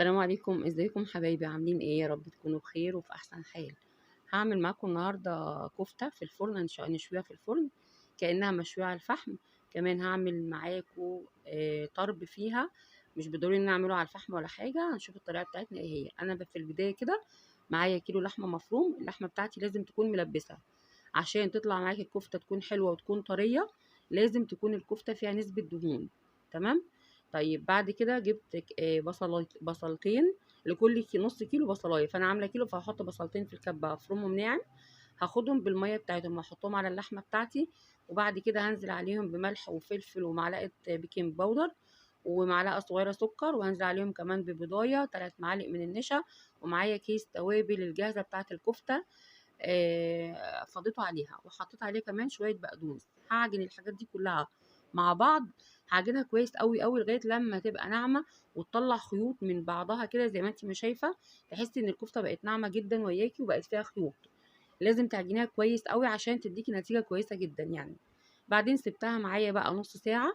السلام عليكم، ازيكم حبايبي؟ عاملين ايه؟ يا رب تكونوا بخير وفي احسن حال. هعمل معاكم النهارده كفته في الفرن، نشويها في الفرن كانها مشوية على الفحم. كمان هعمل معاكم طرب فيها، مش بالضروري ان اعمله على الفحم ولا حاجة. هنشوف الطريقة بتاعتنا ايه هي. انا في البداية كده معايا كيلو لحمه مفروم. اللحمة بتاعتي لازم تكون ملبسه عشان تطلع معاكي الكفتة تكون حلوة وتكون طرية. لازم تكون الكفتة فيها نسبه دهون، تمام؟ طيب بعد كده جبت بصلتين لكل نص كيلو بصلايه، فانا عامله كيلو فهحط بصلتين في الكبه، افرمهم ناعم، هاخدهم بالمية بتاعتهم هحطهم على اللحمة بتاعتي. وبعد كده هنزل عليهم بملح وفلفل ومعلقة baking powder ومعلقة صغيرة سكر، وهنزل عليهم كمان ببضايه 3 معالق من النشا، ومعايا كيس توابل الجاهزة بتاعه الكفتة، فضيته عليها، وحطيت عليه كمان شوية بقدونس. هعجن الحاجات دي كلها مع بعض، هعجنها كويس قوي قوي لغاية لما تبقى ناعمة وتطلع خيوط من بعضها كده زي ما انت ما شايفه. تحسي ان الكفتة بقت ناعمة جدا وياكي وبقت فيها خيوط. لازم تعجنيها كويس قوي عشان تديكي نتيجة كويسة جدا يعني. بعدين سبتها معايا بقى نص ساعة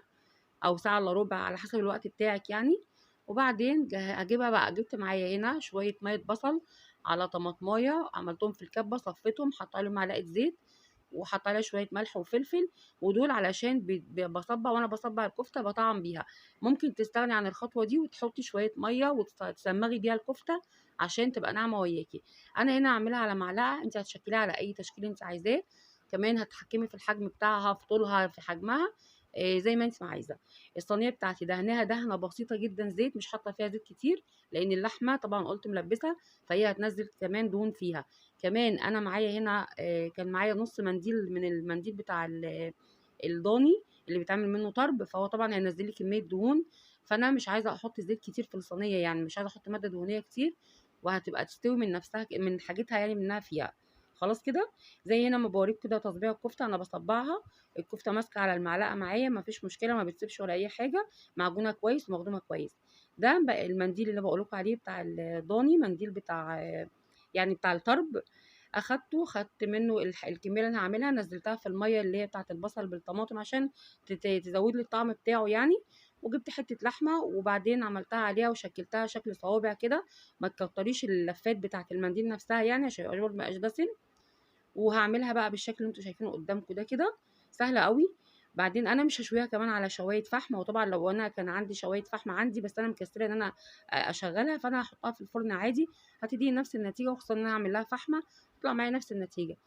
او ساعة الا ربع على حسب الوقت بتاعك يعني. وبعدين هجيبها بقى، جبت معايا هنا شوية مية بصل على طماطمايه، عملتهم في الكبه، صفيتهم، حطيت عليهم معلقه زيت وحط عليها شوية ملح وفلفل، ودول علشان بصبع، وانا بصبع الكفتة بطعم بيها. ممكن تستغني عن الخطوة دي وتحطي شوية مية وتسمغي بيها الكفتة عشان تبقى ناعمة وياكي. انا هنا هعملها على معلقه، انت هتشكليها على اي تشكيل انت عايزاه. كمان هتحكمي في الحجم بتاعها، في طولها، في حجمها، زي ما انت ما عايزه. الصينية بتاعتي دهناها دهنه بسيطة جدا زيت، مش حاطه فيها زيت كتير لان اللحمة طبعا قلت ملبسه، فهي هتنزل كمان دهون فيها. كمان انا معايا هنا، كان معايا نص منديل من المنديل بتاع الضاني اللي بيتعمل منه طرب، فهو طبعا هينزل لي كمية دهون، فانا مش عايزه احط زيت كتير في الصينية، يعني مش عايزه احط مادة دهونيه كتير، وهتبقى تستوي من نفسها من حاجتها يعني منها فيها. خلاص كده زي هنا ما بوريك كده تصبيع الكفتة، انا بصبعها الكفتة ماسكه على المعلقة معايا، ما فيش مشكلة، ما بتسيبش ولا اي حاجة، معجونه كويس ومخدومه كويس. ده بقى المنديل اللي بقولكوا عليه بتاع الضاني، منديل بتاع يعني بتاع الطرب. اخدته، خدت منه الكمية اللي انا هعملها، نزلتها في المية اللي هي بتاعه البصل بالطماطم عشان تزود لي الطعم بتاعه يعني. وجبت حتة لحمه وبعدين عملتها عليها وشكلتها شكل صوابع كده، ما تكتريش اللفات بتاعه المنديل نفسها يعني عشان يبقى ما يبقاش دسم. وهعملها بقى بالشكل اللي انتوا شايفينه قدامكم ده كده، سهلة قوي. بعدين انا مش هشويها كمان على شوايه فحم، وطبعا لو انا كان عندي شوايه فحم عندي، بس انا مكسله ان انا اشغلها، فانا هحطها في الفرن عادي، هتديني نفس النتيجة، وخصوصا ان انا هعمل لها فحمه تطلع معايا نفس النتيجة.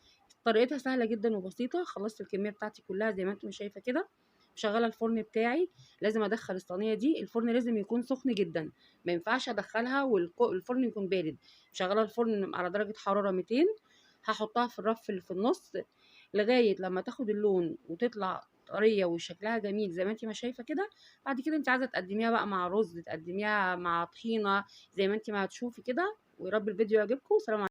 طريقتها سهلة جدا وبسيطة. خلصت الكمية بتاعتي كلها زي ما انتم شايفه كده. مشغله الفرن بتاعي، لازم ادخل الصينية دي الفرن، لازم يكون سخن جدا، ما ينفعش ادخلها والفرن يكون بارد. مشغله الفرن على درجه حرارة 200، هحطها في الرف اللي في النص لغاية لما تاخد اللون وتطلع طرية وشكلها جميل زي ما انت ما شايفه كده. بعد كده انت عايزه تقدميها بقى مع رز، تقدميها مع طحينه، زي ما انت ما هتشوفي كده. ويا رب الفيديو يعجبكم. سلام عليكم.